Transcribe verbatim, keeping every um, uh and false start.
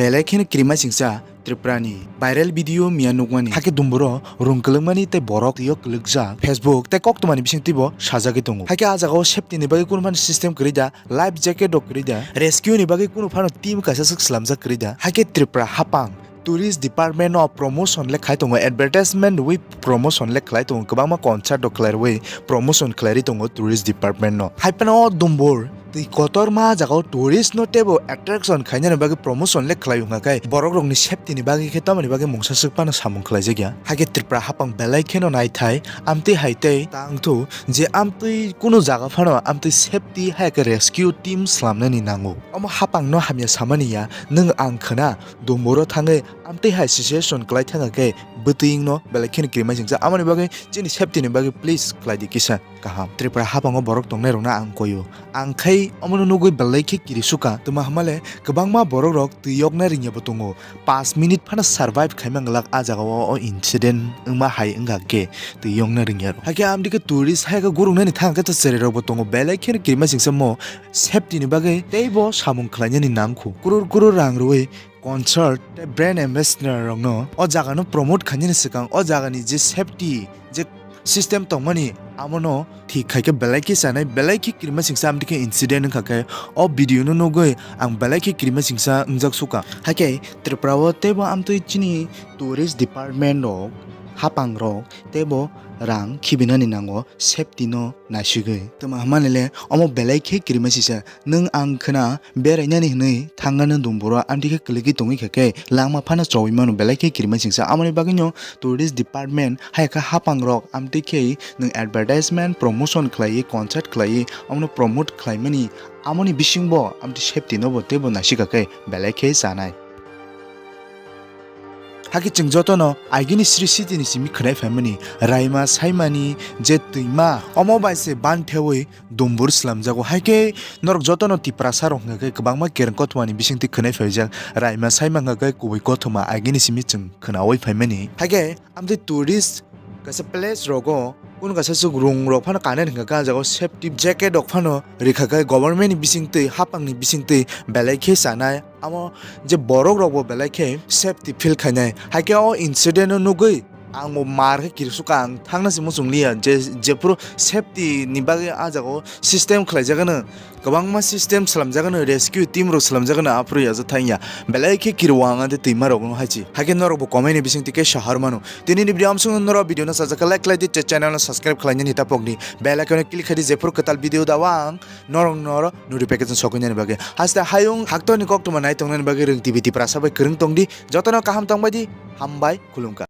Belai kheno kirima singsa Tripura ni viral video miya nukmani. Hakhe dumburo rung kwlwkmani tei borok twiyo kwlwkjak Facebook tei koktwmani bisingtwibo sajagwi tongo. Hakhe ah jagao safety ni bagwi kunu phano system kwrwi da, life jacket rok kwrwi da, rescue ni bagwi kunu phano team kaisa swk slamjak kwrwi da. Hakhe Tripura hapang tourist department no promotion le khai tongo, advertisement wi promotion le khlai tongo, kwbangma concert rok khlai rwi promotion khlai ri tongo tourist department no. Hai phano o dumbur twi kotorma jagao tourist no teibo attraction khainani bagwi promotion le khlai wngkha khe borok rokni safety ni bagwi khe tamoni bagwi mungsa swk phano samung khlaijak ya. Hakhe Tripura hapang belai kheno naithai amtwi hai tei tangthu je amtwi kunu jaga phano amtwi safety hai khe rescue team slamnani nango. Omo hapang no hamya samani ya, nwng ang khna dumburo thangwi amtwi hai situation kwlai thangkha khe bwtwing no belai kheno kirima singsa. Amoni bagwi chini safety ni bagwi please khlai di kisa kaham. Tripura hapango borok tongnai rokno ang koyo. Ang khai omono nugwi belai khe kirisu ka. Tuma hamale kwbangma borok rok twi yokna ringya bo tongo. Panch minute phano survive khaima glak ah jagao o incident wngma hai wngkha khe twi yokna ringya rok. Hakhe amtwi khe tourist hai khe guruknani thang khe to cherai rok bo tongo. Belai kheno kirima singsa mo safety ni bagwi teibo samung khlainani nangkhu. Kurur kurur rang rwi concert tei brand ambassador rokno o jaga no promote khainani swkang o jaga ni je safety je system tongmani amono thik khai khe belai khe sanai, belai khe kirima singsa amtwi khe incident wngkha khe o video no nugwi ang belai khe kirima singsa wngjak suka. Hakhe Tripura o teibo amtwi chini tourist department rok hapang rok teibo rang khibinani nango safety no naisigwi. Tuma hamani le omo belai khe kirima singsa. Nwng ang khna berainani hwnwi thangna nwng dumburo amtwi khe kwlwgwi tongwi kha khe langma phano chowui mano belai khe kirima singsa. Amoni bagwino tourist department hai khe hapang rok amtwi khe nwng advertisement promotion khlaiwi concert khlaiwi omono promote khlaimani amoni bisingbo amtwi safety nobo teibo naisika khe belai khe chanai. Hakhe chwng jotono agini Sri City ni simi khwnai phaimani raima saimani je twima omo bai se ban thewi dumbur slamjago. Hai khe norok jotono Tiprasa rok hwnkha khe kwbangma kereng kothoma ni bisingtwi khwnai phaijak. Raima saima hwnkha khe kubui kothoma agini simi chwng khwnaui phaimani. Hai khe amtwi tourist kaisa place rogo kunu kaisa swk rung rok phano kanai hwnkha khe ah jagao safety jacket rok phano rikha khe government ni bisingtwi hapang ni bisingtwi belai khe chanai. Amo je borok rok bo belai khe safety feel khainai. Hai khe o incident o nugwi ang bo mar khe kirisuka ang thangna se muchung liya je jephuru safety ni bagwi ah jagao system khlaijak ano, kwbangma system slamjak ano, rescue team rok slamjak ano, aphuru ya je thangya belai khe kiru ang ante twima rok no hai chi. Hai khe norok bo comment ni bising twi khe sahar mano. Tini ni video amsong norok video no sajak khe like khlai di, channel no subscribe khlainani tapok di, bell icon no click khai di, jephuru kwtal video da ang norok noro notification sokoi nani bagwi. Haste hayung haktor ni koktwma nai tongnani bagwi rwng T V Tiprasa bai kwrwng tong di. Jotono kaham tong bai di. Hambai khulumkha.